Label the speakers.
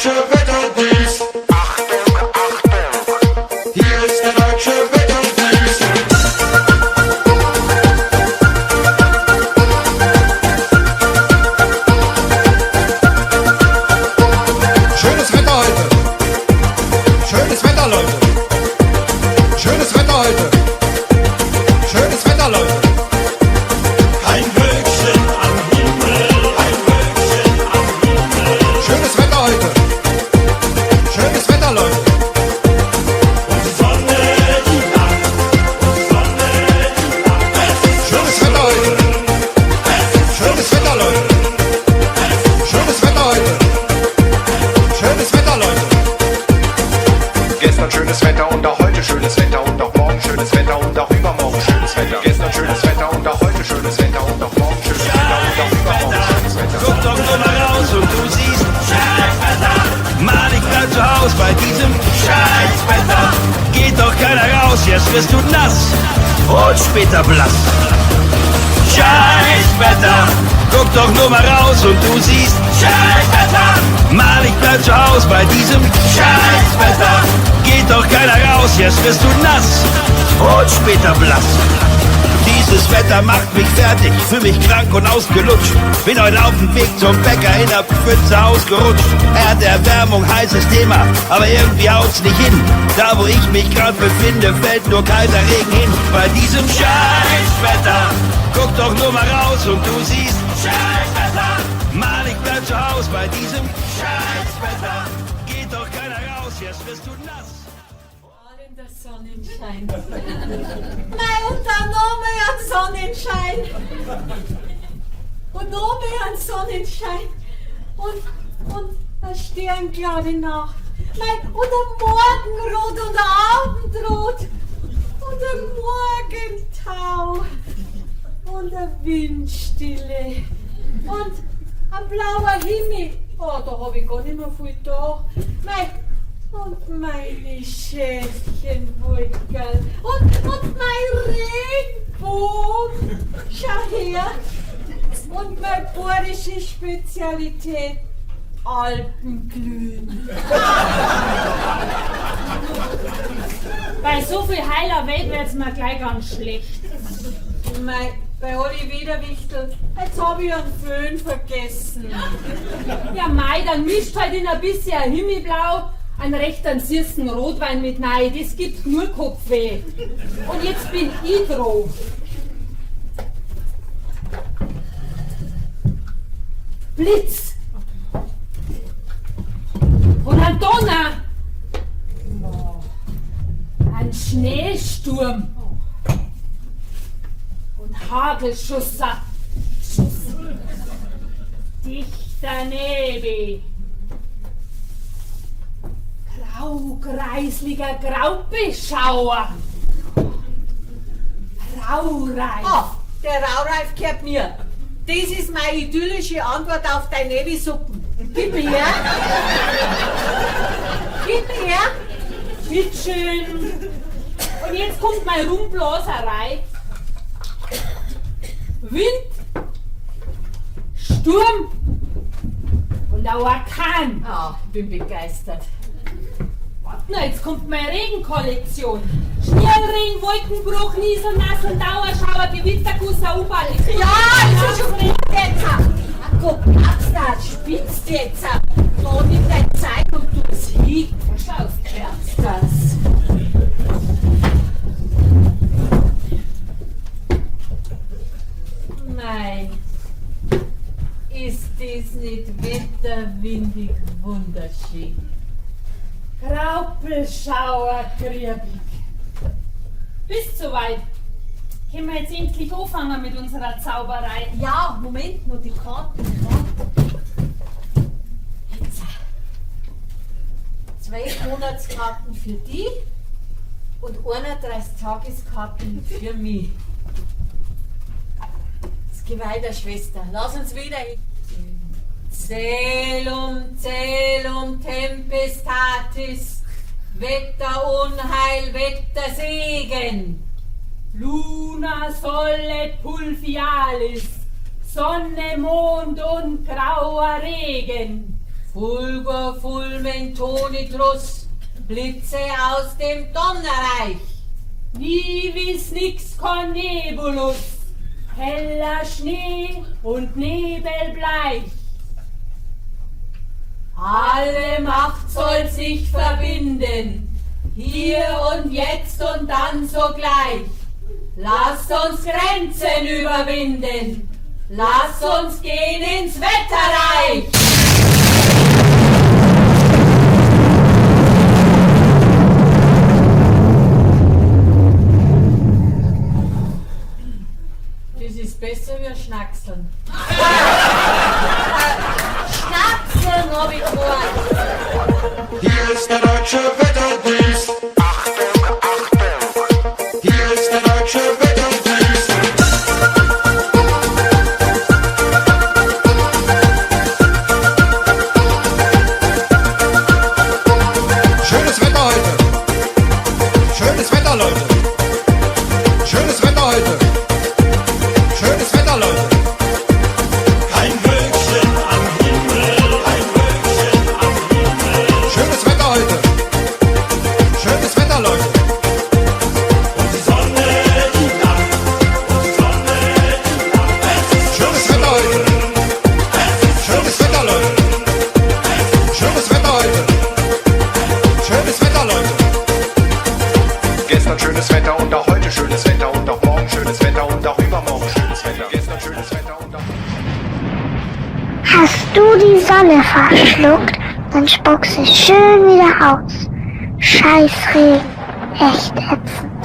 Speaker 1: Deutsche Wetterdienst. Achtung, Achtung! Hier ist der Deutsche Wetterdienst.
Speaker 2: Schönes Wetter heute. Schönes Wetter, Leute. Schönes Wetter heute. Schönes Wetter, Leute.
Speaker 1: Kein Wölkchen am Himmel, kein Wölkchen am Himmel.
Speaker 2: Schönes Wetter heute. Schönes Wetter, Leute.
Speaker 1: Und die Sonne, die lacht, und die Sonne, die lacht. Es ist
Speaker 2: Schönes Wetter heute. Schönes Wetter, Leute. Schönes Wetter heute. Schönes Wetter, Leute.
Speaker 3: Gestern schönes Wetter und auch heute schönes Wetter und auch morgen schönes Wetter und auch übermorgen schönes Wetter. Gestern schönes Wetter und auch heute schönes Wetter und auch morgen schönes Wetter und auch übermorgen schönes Wetter.
Speaker 4: Guck doch nur mal raus und du siehst Scheißwetter. Mann, ich bleib zu Haus bei diesem Scheißwetter. Geht doch keiner raus, jetzt wirst du nass und später blass. Scheißwetter. Guck doch nur mal raus und du siehst Scheißwetter. Mann, ich bleib zu Haus bei diesem Scheißwetter. Geht doch keiner raus, jetzt wirst du nass und später blass. Dieses Wetter macht mich fertig, fühl mich krank und ausgelutscht. Bin heute auf dem Weg zum Bäcker in der Pfütze ausgerutscht. Erderwärmung, heißes Thema, aber irgendwie haut's nicht hin. Da wo ich mich grad befinde, fällt nur kalter Regen hin. Bei diesem Scheißwetter, guck doch nur mal raus und du siehst Scheißwetter. Mann, ich bleib zu Haus bei diesem Scheißwetter. Geht doch keiner raus, jetzt wirst du nass.
Speaker 5: In der Sonnenschein. Mei, und dann noch mehr an Sonnenschein. Und noch mehr an Sonnenschein. Und eine sternklare Nacht. Mei, und ein Morgenrot und ein Abendrot. Und ein Morgentau. Und eine Windstille. Und ein blauer Himmel. Oh, da hab ich gar nicht mehr viel da. Mei, und meine Schäfchenwolkerl. Und mein Regenbogen. Schau her. Und meine bayerische Spezialität. Alpenglühen.
Speaker 6: Bei so viel heiler Welt wird's mir gleich ganz schlecht.
Speaker 5: Mei, bei alle Wiederwichtel, jetzt hab ich einen Föhn vergessen.
Speaker 6: Ja, mei, dann mischt halt in ein bisschen ein Himmelblau, einen rechten süßen Rotwein mit nein, das gibt nur Kopfweh. Und jetzt bin ich dran. Blitz! Und ein Donner! Ein Schneesturm! Und Hagelschusser! Dichter Nebel! Graugreisliger Graubeschauer! Raureif!
Speaker 5: Ah, der Raureif gehört mir. Das ist meine idyllische Antwort auf deine Nevi-Suppen. Gib mir her. Gib mir her.
Speaker 6: Bitteschön! Und jetzt kommt meine Rumblaserei. Wind, Sturm und ein Orkan.
Speaker 5: Ah, ich bin begeistert.
Speaker 6: Warte na, jetzt kommt meine Regenkollektion. Schnellregen, Wolkenbruch, Niesel, Nassel, Dauerschauer, Gewitterguss, Uball.
Speaker 5: Ja, das ist schon gut jetzt. Ach, Gott, das spinnst jetzt. Da nimm dein Zeug und tu es hin.
Speaker 6: Schaust.
Speaker 5: Scherz das. Mei, ist das nicht wetterwindig wunderschön?
Speaker 6: Graupelschauer, Kriebig. Bist soweit. Können wir jetzt endlich anfangen mit unserer Zauberei?
Speaker 5: Ja, Moment, nur die Karten. Die Karten. Jetzt. 12 Monatskarten für die und 31 Tageskarten für mich. Es geht weiter, Schwester. Lass uns wieder hin. Celum, celum tempestatis, Wetter Unheil, Wetter Segen.
Speaker 6: Luna solet pulfialis, Sonne, Mond und grauer Regen. Fulgor fulmen tonitrus, Blitze aus dem Donnerreich. Nivis nix cornebulus, heller Schnee und Nebelbleich. Alle Macht soll sich verbinden, hier und jetzt und dann sogleich. Lasst uns Grenzen überwinden, lasst uns gehen ins Wetterreich. Das ist besser wie Schnackseln. Schnackseln hab ich gemeint.
Speaker 1: Hier ist der deutsche Wetterdienst. Achtung, Achtung. Hier ist der deutsche Wetterdienst.
Speaker 2: Schönes Wetter heute. Schönes Wetter, Leute. Schönes Wetter heute. Schönes Wetter, Leute.
Speaker 1: Kein Wölkchen am Himmel, kein Wölkchen am Himmel.
Speaker 2: Schönes Wetter heute. Schönes Wetter, Leute.
Speaker 1: Und die Sonne, die lacht, und die Sonne, die lacht. Es ist
Speaker 2: Schönes Wetter heute. Schönes Wetter, Leute. Schönes Wetter heute. Schönes Wetter, Leute.
Speaker 3: Gestern schönes Wetter und auch heute schönes Wetter und auch morgen schönes Wetter und auch übermorgen schönes Wetter. Gestern schönes Wetter und auch
Speaker 7: Hast du die Sonne verschluckt, dann spuck sie schön wieder aus. Scheiß Regen. Echt ätzend.